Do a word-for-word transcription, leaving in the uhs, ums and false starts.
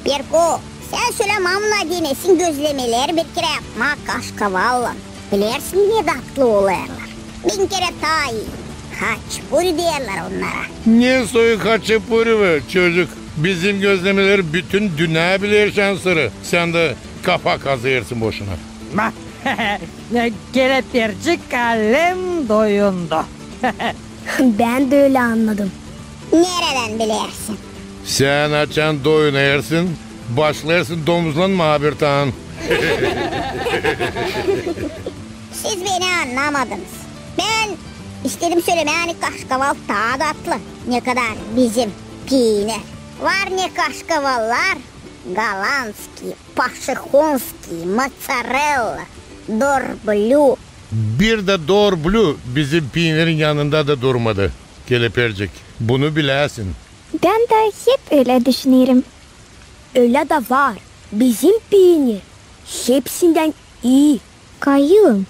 Perko, sän sölä mamuna deyni, nesin gözlemeleri bir kerä yapmaa kaşkavallan. Bilersin, ne datlı olêrlar. Bin kerä taa ii. Haçpuri deerlär onnara. Ne soy haçpuri be, çocuk? Bizim gözlemeleri bütün dünnä biler şansları. Sän dä kafa kazêrsın boşuna. Kelepircik alem doyundu. Bän dä ölä annadım. Neredän bilersin? Sän açan doyunêrsın, başlêêrsın domuzlanmaa bir taan. Siz beni annamadınız. Bän istedim sölemää, ani kaşkaval taa datlı, nekadar bizim piinir. Var ne kaşkavallar: голландский, пошехонский, моцарелла, дорблю. Bir dä dor blü bizim piinirin yanında da durmadı, Kelepircik. Bunu biläsin. Bän dä hep ölä düşünerim. Ölä dä var. Bizim piinir hepsindän ii. Kayıım,